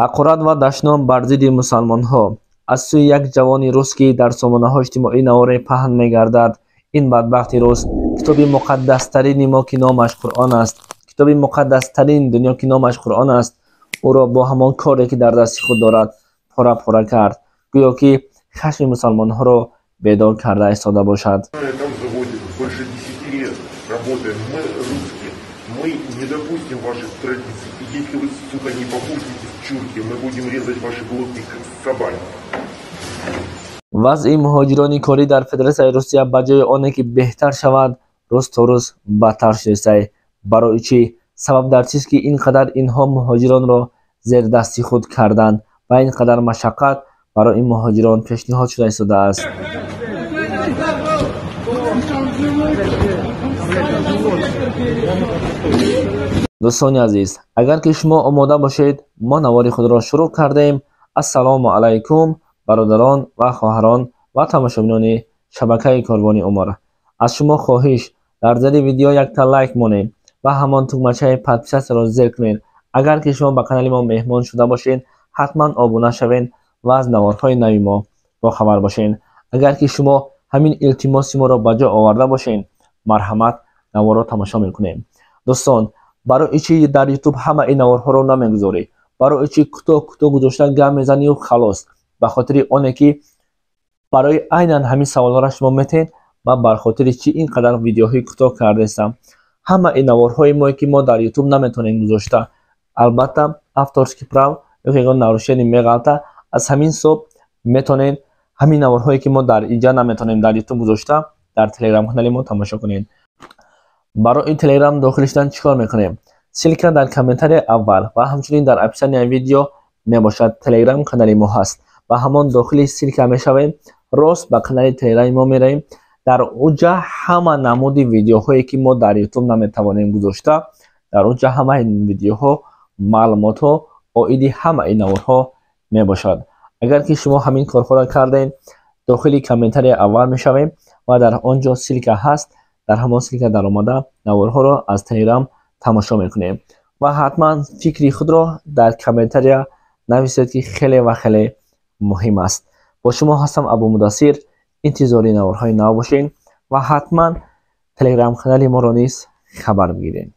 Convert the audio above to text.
Ҳақорат ва дашном бар зидди мусалмонҳо аз сӯи як ҷавони рус, ки дар сомонаҳои иҷтимоӣ наворе паҳн мегардад. Ин бадбахти рус китоби муқаддастарини мо, ки номаш Қуръон аст, китоби муқаддастарини дунё, ки номаш Қуръон аст, ӯро бо ҳамон коре, ки дар дасти худ дорад, пора пора кард, гӯё ки хашми мусалмонҳоро бедор карда истода бошад. Там заводе больше 10 лет работаем. Мы русские. Мы не допустим ваших традиций. И если вы, сука, не попуститесь, чурки, мы будем резать ваши глотки, как собаки. Вазъи муҳоҷирони корӣ дар Федератсияи Русия ба ҷои оне ки беҳтар шавад, рӯз то рӯз бадтар шудааст. Барои чӣ? Сабаб дар чист, ки ин қадар инҳо муҳоҷиронро зердасти худ карданд ва ин қадар машаққат барои муҳоҷирон пешниҳод шуда истодааст? Дӯстони азиз, агар ки шумо омода бошед, мо навори худро шурӯъ кардем. Ассалому алайкум, бародарон ва хоҳарон ва тамошобинони шабакаи Корвони Умр. Аз шумо хоҳиш, дар зери видео якта лайк монед ва ҳамон тугмачаи подписатьсяро зер кунед. Агар ки шумо ба канали мо меҳмон шуда бошед, ҳатман обуна шавед ва аз наворҳои нави мо бохабар бошед. Агар ки шумо ҳамин илтимоси моро ба ҷо оварда бошед, марҳамат, наворро тамошо мекунем. Дӯстон, барои чӣ дар Ютуб ҳама ин наворҳоро намегузорӣ? Барои чӣ кӯтоҳ кӯтоҳ гузошта гап мезанию халос? Ба хотири оне ки барои айнан ҳамин саволҳоро шумо метаҳед, ман бар хотири чӣ ин қадар видеоҳои кӯтоҳ кардаистам. Ҳама ин наворҳои мо, ки мо дар Ютуб наметавонем гузошта, албатта, авторский прав ё ягон нарушение меғалта. Аз ҳамин ҳисоб метавонед ҳамин наворҳое, ки мо дар инҷа наметавонем дар Ютуб гузошта, дар Телеграм канали мо тамошо кунед. Барои Телеграм дохил шудан чӣ кор мекунем? Ссылка дар комментарияи аввал ва ҳамчунин дар описанияи видео мебошад. Телеграм канали мо ҳаст ва ҳамон дохили ссылка мешавем, рост ба канали Телеграми мо меравем. Дар уҷа ҳама намуди видеоҳое, ки мо дар Ютуб наметавонем гузошта, дар уҷа ҳамаи видеоҳо, маълумотҳо оиди ҳамаи наворҳо мебошад. Агар ки шумо ҳамин корҳоро кардем, дохили комментарияи аввал мешавем ва дар он ҷо ссылка ҳаст. Дар ҳамон ссылка даромада, наворҳоро аз Телеграм тамошо мекунем ва ҳатман фикри худро дар комментария нависед, ки хеле ва хеле муҳим аст. Бо шумо ҳастам Абумудасир. Интизори наворҳои нав бошед ва ҳатман Телеграм канали моро низ хабар бигиред.